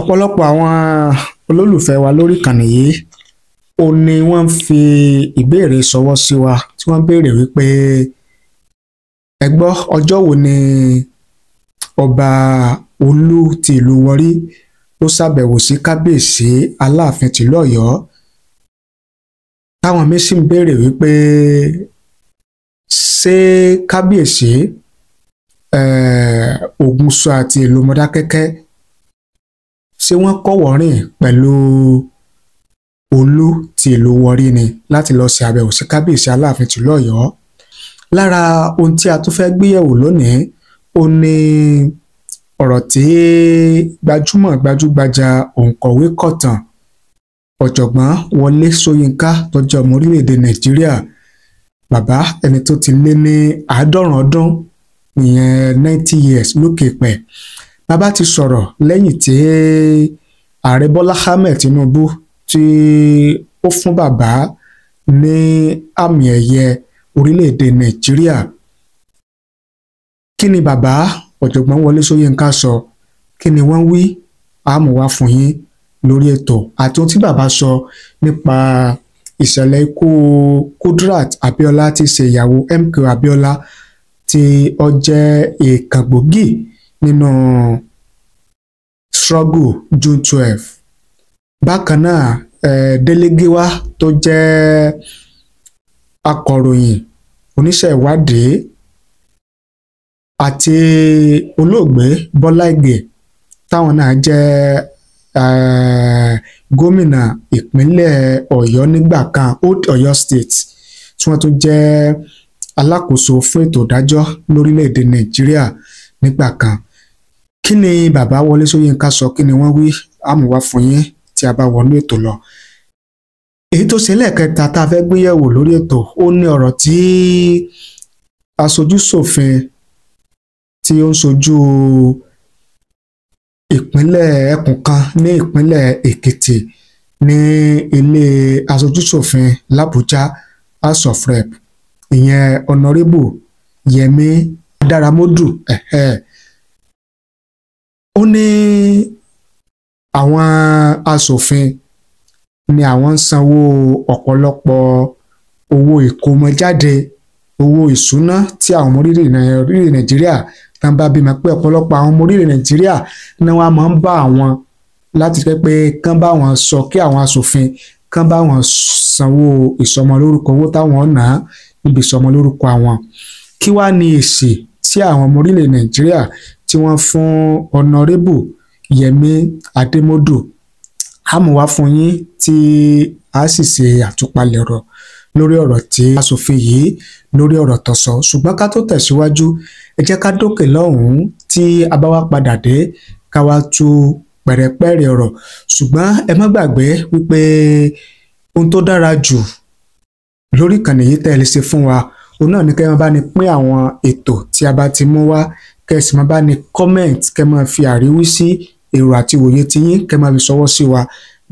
Ọ̀pọ̀lọpọ̀ àwọn olólùfẹ́ wa lórí ìkànnì yìí ó ní wọ́n ń fi ìbéèrè ṣọwọ́ sí wa, tí wọ́n béèrè wípé ẹ gbọ́, ọjọ́ wo ni ọba Olú ti ìlú Warri ló ṣàbẹ̀wò sí kábíyèsí Aláàfin tìlú Ọ̀yọ́? Táwọn míín sì ń béèrè wípé ṣé kábíyèsí Ògúnṣọ àti ìlú Mọdákẹ́kẹ́ ṣé wọ́n kọ́wọ̀ọ́rìn pẹ̀lú Olú ti ìlú Warri ni láti lọ ṣe àbẹ̀wò sí kábíyèsí Aláàfin tìlú Ọ̀yọ́? Lára ohun tí a tún fẹ́ gbéyẹ̀wò lónìí ó ní ọ̀rọ̀ tí gbajúmọ̀ gbajúgbajà òǹkọ̀wé kọ̀tàn ọ̀jọ̀gbọ́n Wọlé Ṣóyínká tó jẹ́ ọmọ orílẹ̀-èdè Nàìjíríà, bàbá ẹni tó ti lé ní 90 ọdún, ìyẹn 90 years lókè pẹ̀. Bàbá ti sọ̀rọ̀ lẹ́yìn tí ààrẹ Bọ́lá Ahmed Tinubu tí ó fún bàbá ní àmì ẹ̀yẹ orílẹ̀-èdè Nàìjíríà. Kí ni bàbá ọ̀jọ̀gbọ́n Wọlé Ṣóyínká sọ? Kí ni wọ́n wí? A mú wá fún yín lórí ètò, àti ohun tí bàbá sọ nípa ìṣẹ̀lẹ̀ ikú Kudirat Abiola tí ṣe ìyàwó MKO Abiola tí ó jẹ́ ìkan gbòógì nínú struggle June 12. Bákan náà Délé Gíwá tó jẹ́ akọ̀ròyìn oníṣẹ́ ìwádìí àti olóògbé Bọ́lá Ìgè táwọn náà jẹ́ gómìnà ìpínlẹ̀ Ọ̀yọ́ nígbà kan, Old Ọ̀yọ́ State, tí wọ́n tún jẹ́ alákòóso fún ètò ìdájọ́ lórílẹ̀‐èdè Nàìjíríà nígbà kan. Kí ni bàbá Wọlé Ṣóyínká sọ? Kí ni wọ́n wí? A mú wá fún yín tí a bá wọnú ètò lọ. Èyí tó ṣe lẹ́ẹ̀kẹta tá a fẹ́ gbéyẹ̀wò lórí ètò ó ní ọ̀rọ̀ tí aṣojúṣòfin tí ó ń ṣojú ìpínlẹ̀ ẹkùn kan ní ìpínlẹ̀ Èkìtì ní ilé aṣojúṣòfin l'Àbújá, House of Rep, ìyẹn Honourable Yẹmí Dáramọ́dù. Ó ní àwọn aṣòfin ni àwọn ń sanwó ọ̀pọ̀lọpọ̀ owó ìkómọjáde, owó ìṣúná tí àwọn ọmọ orílẹ̀ Nàìjíríà tán bá bímọ, pé ọ̀pọ̀lọpọ̀ àwọn ọmọ orílẹ̀ Nàìjíríà ni wọ́n máa ń bá àwọn láti pẹ́ pé kán bá wọn sọ kí àwọn aṣòfin kán bá wọn sanwó ìsọmọlórúkọ, owó táwọn ná níbi ìsọmọlórúkọ àwọn. Kí wàá ní èsì tí àwọn ọmọ orílẹ̀ Nàìjíríà tí wọ́n fún Honourable Yẹmí Adémọ́dù? A mú wá fún yín tí a sì ṣe àtúpalẹ̀ ọ̀rọ̀ lórí ọ̀rọ̀ tí aṣòfin yìí lórí ọ̀rọ̀ tó sọ. Ṣùgbọ́n ká tó tẹ̀síwájú, ẹ jẹ́ ká dókè lọ́hùn-ún, tí a bá wá padà dé ká wá tú pẹ̀rẹ̀pẹ̀rẹ̀ ọ̀rọ̀. Ṣùgbọ́n ẹ má gbàgbé wípé ohun tó dára jù lórí ìkànnì yìí tẹ́ ẹ lè ṣe fún wa, òun náà ni kẹ́ ẹ máa bá ní pín àwọn ètò tí a bá ti mú wá, kẹ́ ẹ sì máa bá ní comment, kẹ́ ẹ máa fi àríwísí èrò àti òye tiyín kẹ́ ẹ máa fi ṣọwọ́ sí wa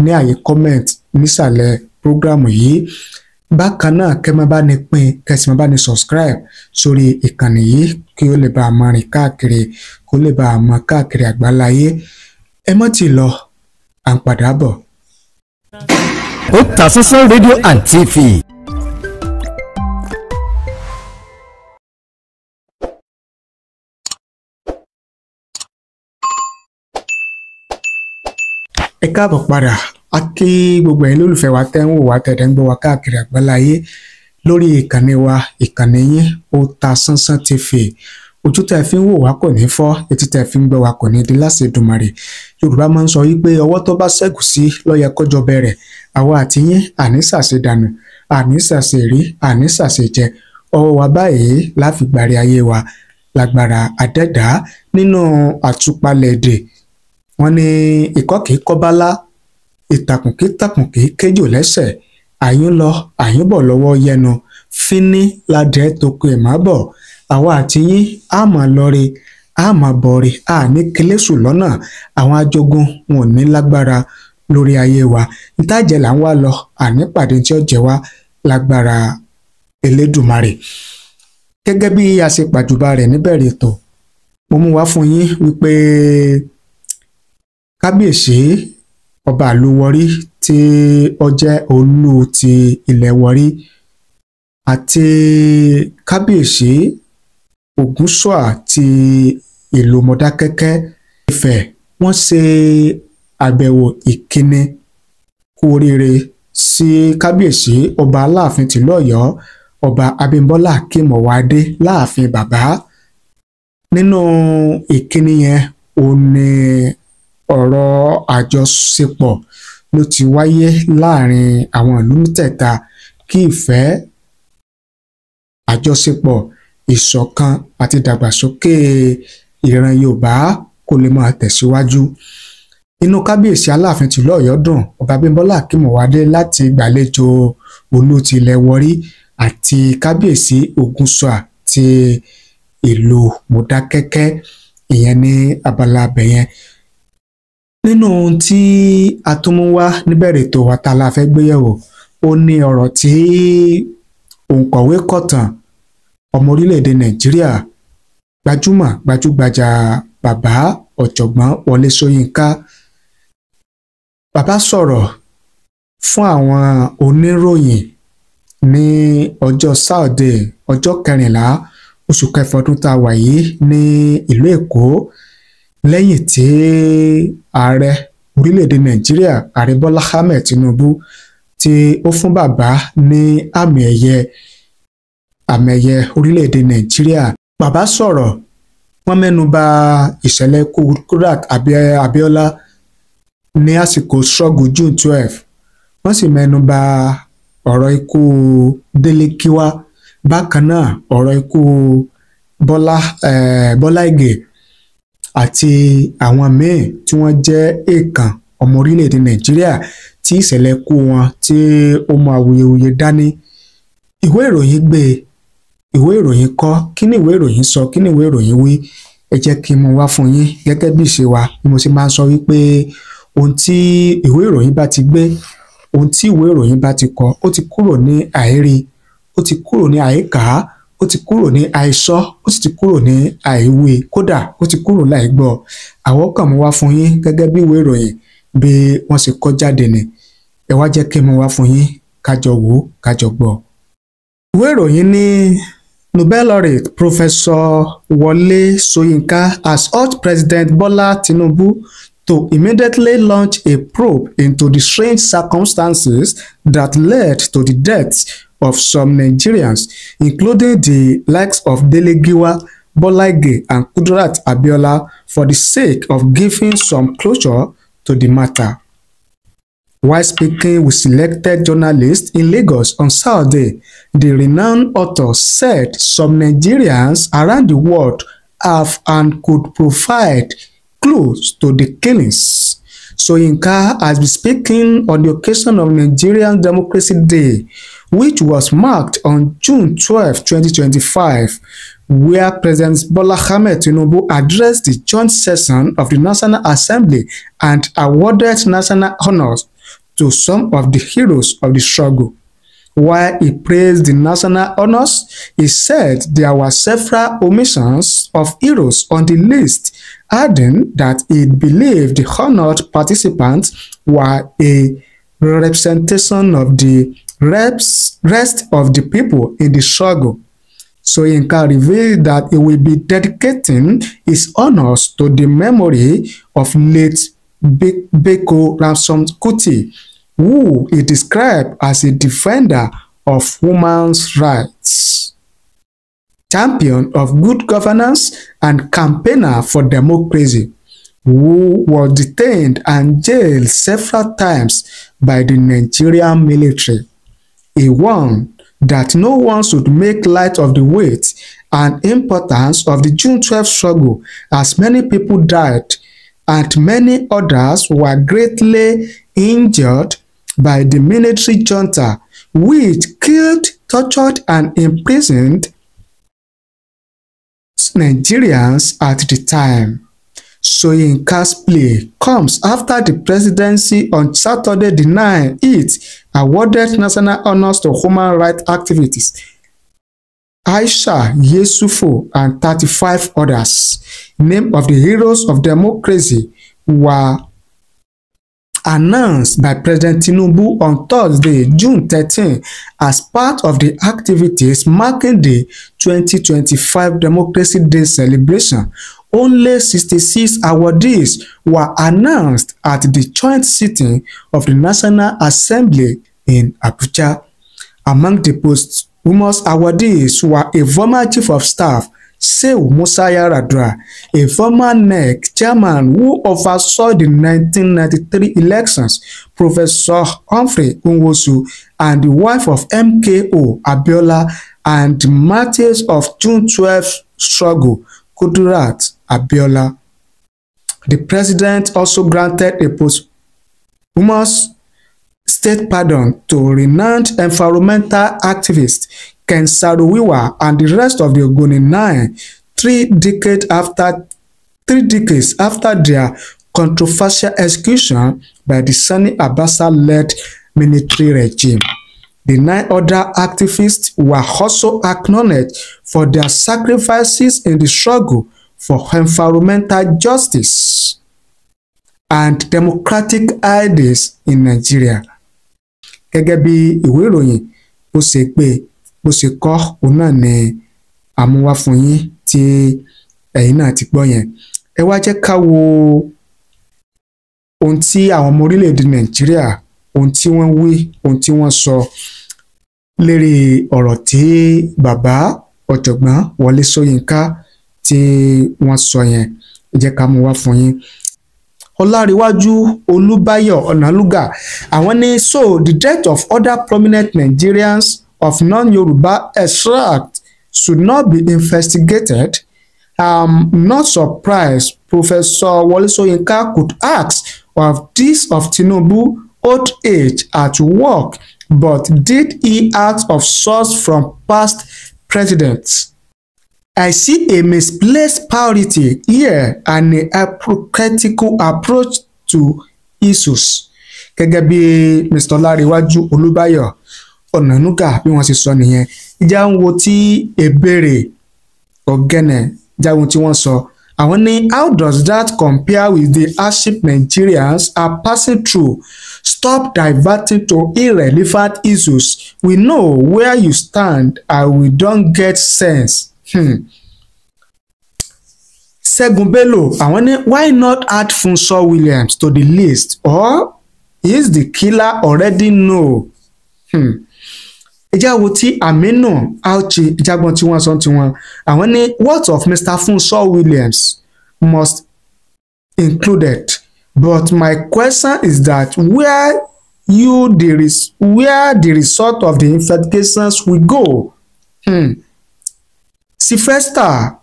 ní àyè comment nísàlẹ̀ prógrámù yìí. Bákan náà kẹ́ máa bá ní pín, kẹ́ sì máa bá ní subscribe sórí ìkànnì yìí kí ó lè bá a máa rìn káàkiri, kó lè bá a mọ káàkiri àgbáláyé. Ẹ má ti lọ, à ń padà bọ̀. Otasansan rédíò and TV. Ẹ káàbọ̀ padà. A kí gbogbo ẹ̀yin lólùfẹ́ wa tẹ́ ń wò wá tẹ̀dẹ̀ ń gbọ́ wa káàkiri àgbáláyé lórí ìkànnì wa, ìkànnì yín Otasansan TV. Ojú tẹ́ fi ń wò wá kò ní fọ́, etí tẹ́ fi ń gbọ́ wa kò ní di láṣẹ Èdùmàrè. Yorùbá máa ń sọ wípé ọwọ́ tó bá ṣẹ́gun sí ló yẹ kó jọ bẹ̀rẹ̀. Àwa àti yín àní ṣàṣe dànù, àní ṣàṣe rí, àní ṣàṣe jẹ. Ọwọ́ wa báyìí láfi gbàrí ayé wa lágbára àdẹ́dàá. Nínú àtúpalẹ̀ èdè, wọ́n ní ìkọ́ kìí kọ́bálá, ìtàkùn kìí tàkùn kìí kéjò lẹ́sẹ̀, àyún lọ àyún bọ̀ lọ́wọ́ yẹnu, fíní ládẹ́ toko ẹ̀ má bọ̀. Àwa àti yín á máa lọre, á máa bọ̀re, á ní kílẹ̀sù lọ́nà. Àwọn ajogun wọn ò ní lágbára lórí ayé wa. Ìtàjẹ̀ là ń wá lọ, àní pàdé tí ó jẹ wá lágbára Elédùmarè. Gẹ́gẹ́ bí a ṣe pàjùbà rẹ̀ níbẹ̀rẹ̀ ètò, mo mú wá fún yín wípé Kábíyèsí ọba ìlú Warri tí ó jẹ́ olú ti ilẹ̀ Warri àti kábíyèsí Ògúnṣúà ti ìlú Mọdákẹ́kẹ́ Ifẹ̀ wọ́n ṣe àbẹ̀wò ìkíni kú oríire sí kábíyèsí ọba Aláàfin tìlú Ọ̀yọ́ ọba Abímbọ́lá Akeem Ọwọ́adé láàfin bàbá. Nínú ìkíni yẹn ò ní ọ̀rọ̀ àjọṣepọ̀ ló ti wáyé láàrin àwọn ìlú mẹ́tẹ̀ẹ̀ta kí ìfẹ́, àjọṣepọ̀, ìṣọ̀kan àti ìdàgbàsókè ìran Yorùbá kó lè máa tẹ̀síwájú. Inú kábíyèsí Aláàfin tìlú Ọ̀yọ́ dùn ọba Abímbọ́lá Akeem Ọwọ́adé láti gbàlejò olú ti ilẹ̀ Warri àti kábíyèsí Ògúnṣúà ti ìlú Mọdákẹ́kẹ́, ìyẹn ní abala abẹ yẹn. Nínú ohun tí a tún mú wá níbẹ̀rẹ̀ ètò wa tá la fẹ́ gbéyẹ̀wò, ó ní ọ̀rọ̀ tí òǹkọ̀wé kọ̀tàn ọmọ orílẹ̀-èdè Nàìjíríà gbajúmọ̀ gbajúgbajà bàbá ọ̀jọ̀gbọ́n Wọlé Ṣóyínká. Bàbá sọ̀rọ̀ fún àwọn oníròyìn ní ọjọ́ Saturday ọjọ́ 14 oṣù kẹfà ọdún tá a wà yìí ní ìlú Èkó lẹ́yìn tí ààrẹ orílẹ̀-èdè Nàìjíríà ààrẹ Bọ́lá Ahmed Tinubu tí ó fún bàbá ní àmì ẹ̀yẹ orílẹ̀-èdè Nàìjíríà. Bàbá sọ̀rọ̀, wọ́n mẹ́nu bà ìṣẹ̀lẹ̀ ikú Kudirat Abiola ní àsìkò struggle June 12, wọ́n sì mẹ́nu bà ọ̀rọ̀ ikú Délé Kíwá, bákan náà ọ̀rọ̀ ikú Bọ́lá Ìgè àti àwọn míì tí wọ́n jẹ́ èèkàn ọmọ orílẹ̀-èdè Nàìjíríà tí ìṣẹ̀lẹ̀ ikú wọn tí ó mú awuyewuye dání. Ìwé ìròyìn gbé, ìwé ìròyìn kọ, kí ni ìwé ìròyìn sọ, kí ni ìwé ìròyìn wí? Ẹ jẹ́ kí n mú wá fún yín gẹ́gẹ́ bí ìṣe wa bí mo ṣe máa ń sọ wípé ohun tí ìwé ìròyìn bá ti gbé, ohun tí ìwé ìròyìn bá ti kọ, ó ti kúrò ní àìrí, ó ti kúrò ní àìkà, ó ti kúrò ní àìsọ, ó sì ti kúrò ní àìwí, kódà ó ti kúrò láìgbọ́. Àwọn kan mú wá fún yín gẹ́gẹ́ bí ìwé ìròyìn bí wọ́n ṣe kọ jáde ni. Ẹ wá jẹ́ kí n mú wá fún yín kájọ wò ó, kájọ gbọ́. Ìwé ìròyìn ní Nobel laureate Professor Wole Soyinka has urged President Bola Tinubu to immediately launch a probe into the strange circumstances that led to the deaths of some Nigerians, including the likes of Dele Giwa, Bola Ige and Kudirat Abiola, for the sake of giving some closure to the matter. While speaking with selected journalists in Lagos on Saturday, the renowned author said some Nigerians around the world have and could provide clues to the killings. Soyinka has been speaking on the occasion of Nigerian Democracy Day, which was marked on June 12, 2025, where President Bola Ahmed Tinubu addressed the joint session of the National Assembly and awarded national honors to some of the heroes of the struggle. While he praised the national honors, he said there were several omissions of heroes on the list, adding that he believed the honored participants were a representation of the rest of the people in the struggle. Soyinka revealed that he will be dedicating his honors to the memory of late Beko Ransom Kuti, who he described as a defender of women's rights, champion of good governance, and campaigner for democracy, who was detained and jailed several times by the Nigerian military. He warned that no one should make light of the weight and importance of the June 12 struggle, as many people died and many others were greatly injured by the military junta, which killed, tortured, and imprisoned Nigerians at the time. Soyinka's plea comes after the presidency on Saturday denied it awarded national honors to human rights activists Aisha Yesufu and 35 others. Name of the heroes of democracy were announced by President Tinubu on Thursday, June 13, as part of the activities marking the 2025 Democracy Day celebration. Only 66 awardees were announced at the joint sitting of the National Assembly in Abuja. Among the posthumous awardees were a former Chief of Staff, Shehu Musa Yar'Adua, a former NEC chairman who oversaw the 1993 elections, Professor Humphrey Nwosu, and the wife of MKO Abiola and martyrs of June 12 struggle, Kudirat Abiola. The president also granted a posthumous state pardon to renowned environmental activist Ken Saro-Wiwa and the rest of the Ogoni Nine 3 decades after their controversial execution by the Sani Abacha-led military regime. The nine other activists were also acknowledged for their sacrifices in the struggle for environmental justice and democratic ideals in Nigeria. Gẹ́gẹ́ bí ìwé ìròyìn bó ṣe gbé, bó ṣe kọ, òun náà ni àmúwá fún yín tí ẹ̀yin náà ti gbọ́ yẹn. Ẹ wá jẹ́ ká wo ohun tí àwọn ọmọ orílẹ̀-èdè Nàìjíríà, ohun tí wọ́n wí, ohun tí wọ́n sọ lérí ọ̀rọ̀ tí bàbá ọ̀jọ̀gbọ́n Wọlé Ṣóyínká tí wọ́n sọ yẹn. Ẹ jẹ́ ká mú wá fún yín. Ọláríwájú Olúbáyọ̀ Ọ̀nàlúgà, àwọn ní, "So the death of other prominent Nigerians of non-Yoruba extract should not be investigated? I'm not surprised Professor Wole Soyinka could ask of this of Tinubu old age at work, but did he ask of source from past presidents? I see a misplaced priority here and a hypocritical approach to issues." Gẹ́gẹ́ bí Mr. Ọláríwájú Olúbáyọ̀ Ọ̀nànúgà bí wọ́n ṣe sọ nìyẹn. Ìjà ń wo tí Ebere Ọ̀gẹ́nẹ̀ jáwọ́ tí wọ́n sọ. Àwọn ní, "How does that compare with the hardship Nigerians are passing through? Stop diverting to irrelevant issues. We know where you stand and we don't get sense." Ṣẹ́gun Bello, àwọn ní, "Why not add Funsho Williams to the list, or is the killer already know?" Ẹ jẹ́ wo tí Aminu Auchi jágbọ́n tí wọ́n sọ tiwọn. Àwọn ní, "What of Mr. Funsho Williams must included, but my question is that where the result of the investigations will go?" Sylvester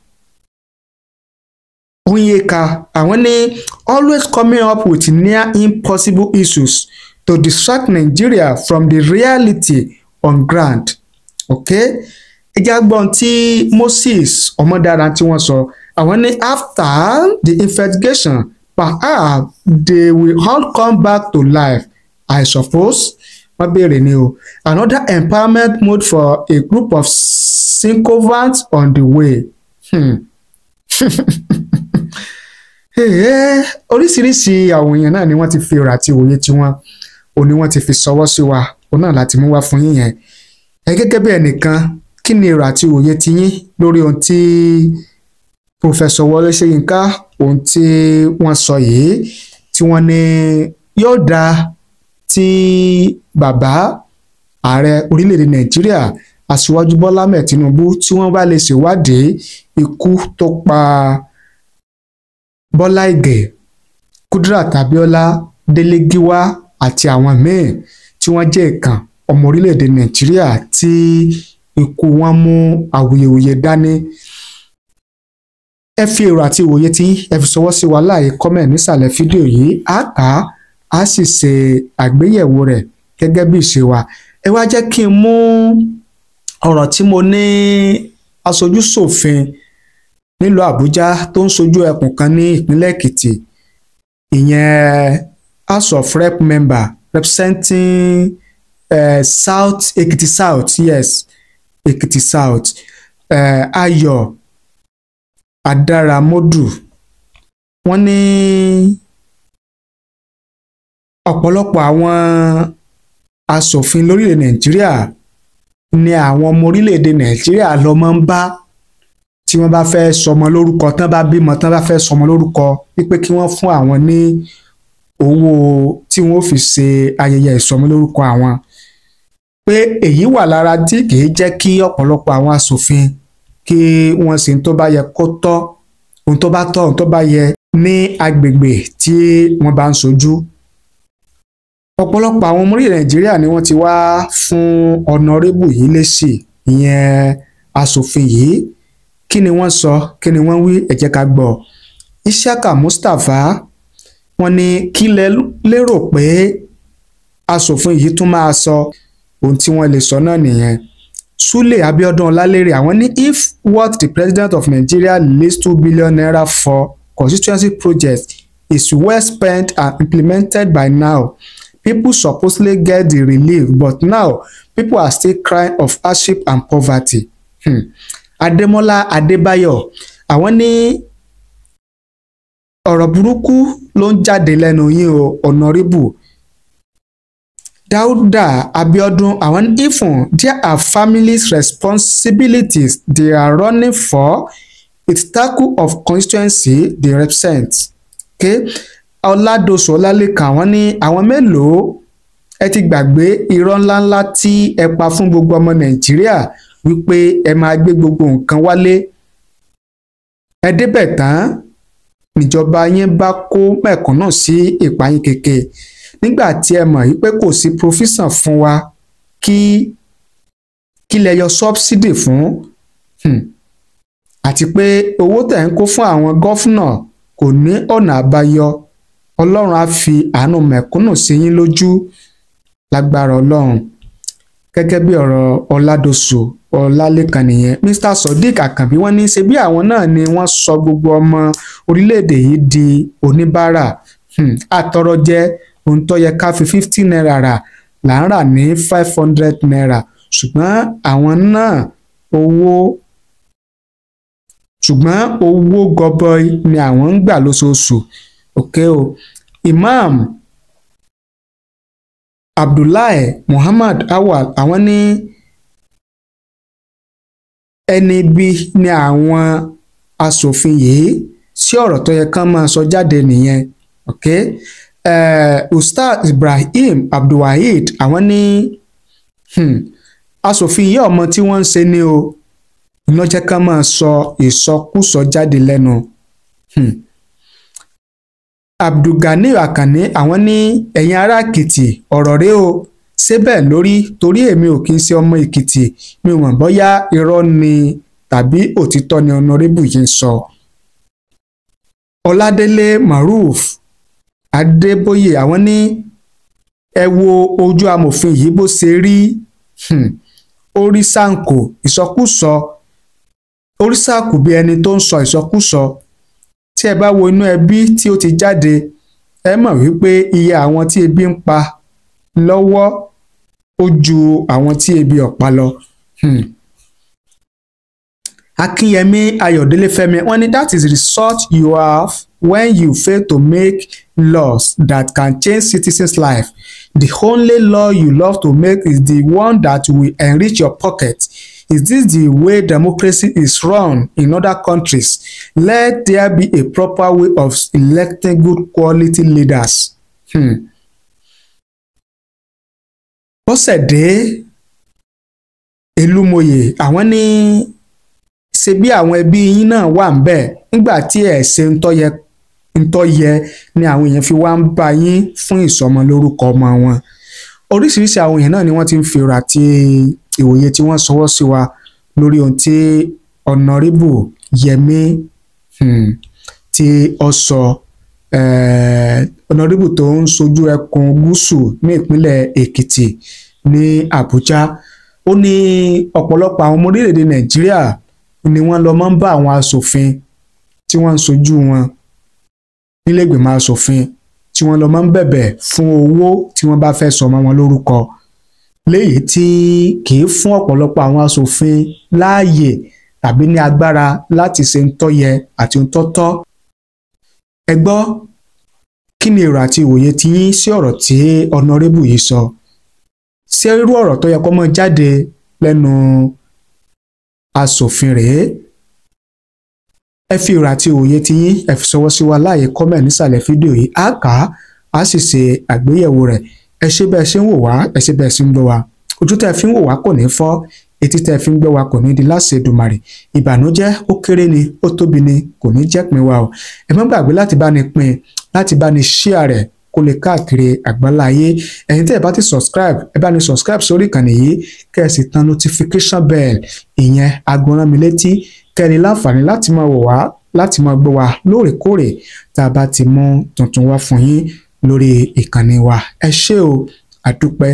Onyeka, àwọn ní, "Always coming up with near impossible issues to distract Nigeria from the reality on ground." Okay, ẹ jẹ́ gbọ́n tí Moses Ọmọdára tí wọ́n sọ. Àwọn ní, "After the investigation, perhaps they will all come back to life, I suppose." Wọ́n béèrè ni o. "Another empowerment mode for a group of sycophants on the way." Oríṣiríṣi àwọn èèyàn náà ni wọ́n ti fi ọ̀rọ̀ àti òye tiwọn, òun ni wọ́n ti fi ṣọwọ́ sí wa, òun náà láti mú wá fún yín yẹn. Ẹ gẹ́gẹ́ bí ẹnìkan, kí ni èrò àti òye tiyín lórí ohun tí Professor Wọlé Ṣóyínká, ohun tí wọ́n sọ yìí, tí wọ́n ní yóò dáa tí bàbá ààrẹ orílẹ̀-èdè Nàìjíríà, Aṣíwájú Bọ́lá Ahmed Tinubu, tí wọ́n bá lè ṣèwádìí ikú tó pa Bọ́lá Ìgè, Kudirat Abiola, Délé Gíwá àti àwọn míì tí wọ́n jẹ́ ìkàn ọmọ orílẹ̀-èdè Nàìjíríà tí ikú wọn mú awuyewuye dání? Ẹ fi èrò àti ìwòye tí ẹ fi ṣọwọ́ sí wa láàyè comment nísàlẹ̀ fídíò yìí. Á kà á, á sì ṣe àgbéyẹ̀wò rẹ̀ gẹ́gẹ́ bí ìṣe wa. Ẹ wá jẹ́ kí n mú ọ̀rọ̀ tí mo ní aṣojú ṣòfin nílùú Àbújá tó ń ṣojú ẹkùn kan ní ìpínlẹ̀ Èkìtì, ìyẹn House of Rep member representing South Ekiti South, yes, Ekiti South, Ayọ̀ Adáramọ́dù, wọ́n ní Ọ̀pọ̀lọpọ̀ àwọn aṣòfin lórílẹ̀ Nàìjíríà ni àwọn ọmọ orílẹ̀-èdè Nàìjíríà lọ máa ń bá tí wọ́n bá fẹ́ sọmọ lórúkọ, tán bá bímọ, tán bá fẹ́ sọmọ lórúkọ, wípé kí wọ́n fún àwọn ní owó tí wọ́n fi ṣe ayẹyẹ ìsọmọlórúkọ àwọn. Pé èyí wà lára tí kìí jẹ́ kí ọ̀pọ̀lọpọ̀ àwọn aṣòfin kí wọ́n ṣe tó bá yẹ kó tọ́, ohun tó bá tọ́, ohun tó bá yẹ ní agbègbè tí wọ́n bá ń ṣojú. Ọ̀pọ̀lọpọ̀ àwọn ọmọ orílẹ̀ Nàìjíríà ni wọ́n ti wá fún ọ̀nàrẹ́bù yìí lésì, ìyẹn aṣòfin yìí. Kí ni wọ́n sọ? Kí ni wọ́n wí? Ẹ jẹ́ ká gbọ́. Isiaka Mustapha wọ́n ní kí lẹ lérò pé aṣòfin yìí tún máa sọ? Ohun tí wọ́n lè sọ náà nìyẹn. Sule Abiodun Ọlálérè àwọn ní if what the president of Nigeria released ₦2 billion for constituency projects is well spent and implemented by now, people supposedly get the relief, but now people are still crying of hardship and poverty. Adémọ́lá Adébáyọ̀ àwọn ní ọ̀rọ̀ burúkú ló ń jáde lẹ́nu yín o, Honourable. Dauda Abiodun àwọn ní even there are families responsibilities they are running for it tackle of constituency they represent. Okay? Ọládọ̀sù Ọlálékan àwọn ní àwọn mélòó ẹ ti gbàgbé irọ́ ńláńlá tí ẹ pa fún gbogbo ọmọ Nàìjíríà wípé ẹ máa gbé gbogbo nǹkan wálé, ẹ débẹ̀ tán níjọba yín bá kó mẹ̀kúnnù sí ìpayín keke nígbà tí ẹ mọ̀ wípé kò sí provision fún wa, kí lẹ yọ subsidy fún? Àti pé owó tẹ̀ ń kó fún àwọn governor kò ní ọ̀nà àbáyọ. Ọlọ́run á fi àánú mẹ̀kúnnù sí yín lójú lágbára Ọlọ́run. Gẹ́gẹ́ bí ọ̀rọ̀ Ọládọ̀sù Ọlálékan nìyẹn. Mr Sodiq Àkànbí wọ́n ní ṣe bí àwọn náà ni wọ́n sọ gbogbo ọmọ orílẹ̀-èdè yìí di oníbàárà àtọrọjẹ. Ohun tó yẹ ká fi ₦50 rà là ń rà ní ₦500, ṣùgbọ́n owó gọbọi ni àwọn ń gbà lóṣooṣù. Okay o. Imam Abdullahi Muhammad Awal àwọn ní ẹni ibi ni àwọn aṣòfin yìí, sí ọ̀rọ̀ tó yẹ kán máa sọ jáde nìyẹn. Okay. Ustaz Ibrahim Abdulwaheed àwọn ní aṣòfin yìí ọmọ tí wọ́n ń ṣe ni o lọ́jẹ́ kán máa sọ ìsọkúsọ jáde lẹ́nu. Abdulganiyu Akànní àwọn ní ẹ̀yin ará Èkìtì, ọ̀rọ̀ rẹ o, ṣé bẹ́ẹ̀ lórí? Torí èmi ò kí ń ṣe ọmọ Èkìtì, mi ò mọ̀ bóyá irọ́ ni tàbí òtítọ́ ni Honourable yìí ń sọ. Ọládélé Maruf Adébóyè àwọn ní ẹ wo ojú amòfin yìí bó ṣe rí, ó rí ṣàǹkó ìsọkúsọ, ó rí ṣàkù bí ẹni tó ń sọ ìsọkúsọ. Tí ẹ bá wo inú ẹbí tí ó ti jáde, ẹ mọ̀ wípé iye àwọn tí ebi ń pa lọ́wọ́ ó ju àwọn tí ebi ò pa lọ. Akínyẹmí Ayọ̀délé Fẹ́mi wọ́n ní that is the result you have when you fail to make laws that can change citizens' life. The only law you love to make is the one that will enrich your pocket. Is this the way democracy is run in other countries? Let there be a proper way of electing good quality leaders. Bọ́sẹ̀dé Elúmọyè àwọn ní ṣe bí àwọn ẹbí yín náà wà ń bẹ̀ nígbà tí ẹ̀ ṣe ń tọ́ yẹ ni àwọn èèyàn fi wá ń bá yín fún ìsọmọlórúkọ ọmọ wọn. Oríṣiríṣi àwọn èèyàn náà ni wọ́n ti ń fi ọ̀rọ̀ àti ìwòye tí wọ́n sọwọ́ sí wa lórí ohun tí Honourable Yẹmí tí ó sọ, Honourable tó ń sojú ẹkùn gúúsù ní ìpínlẹ̀ Èkìtì ní Àbújá. Ó ní ọ̀pọ̀lọpọ̀ àwọn ọmọ orílẹ̀-èdè Nàìjíríà ni wọ́n lọ máa ń bá àwọn aṣòfin tí wọ́n ń sojú wọn nílé ìgbìmọ̀ aṣòfin, tí wọ́n lọ máa ń bẹ̀bẹ̀ fún owó tí wọ́n bá fẹ́ sọmọ wọn lórúkọ, léyìí tí kì í fún ọ̀pọ̀lọpọ̀ àwọn aṣòfin láàyè tàbí ní agbára láti ṣe ń tó yẹ àti ń tó tọ́. Ẹ gbọ́, Kí ni èrò àti ìwòye ti yín sí ọ̀rọ̀ tí ọ̀nàrẹ́bù yìí sọ? Ṣé irú ọ̀rọ̀ tó yẹ kó máa jáde lẹ́nu aṣòfin rèé? Ẹ fi èrò àti òye ti yín, ẹ fi ṣọwọ́ sí wa láàyè comment nísàlẹ̀ fídíò yìí. Á kà á, á sì ṣe àgbéyẹ̀wò rẹ̀. Ẹ ṣé bẹ́ẹ̀ ṣe ń wò wá, ẹ ṣé bẹ́ẹ̀ ṣe ń gbọ́ wa. Ojú tẹ́ ẹ fi ń wò wá kò ní fọ́, etí tẹ́ ẹ fi ń gbọ́ wa kò ní di láṣẹ Èdùmàrè. Ìbànújẹ́ ó kéré ni, ó tóbi ni, kò ní jẹ́pin wa o. Ẹ má gbàgbé láti bá ní pín, láti bá ní share rẹ̀ kó lè káàkiri àgbáláyé. Ẹ̀yin tẹ́ ẹ bá ti subscribe, ẹ bá ní subscribe sórí ìkànnì yìí, kẹ́ ẹ sì tan notification bell, ìyẹn aago rán mi létí, kẹ́ ẹ lè láǹfààní láti máa wò wá, láti máa gbọ́ wa lóòrèkóòrè tá a bá ti mú tuntun wá fún yín lórí ìkànnì wa. Ẹ ṣé o, àdúpẹ́,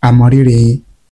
àmọ̀rírì yín.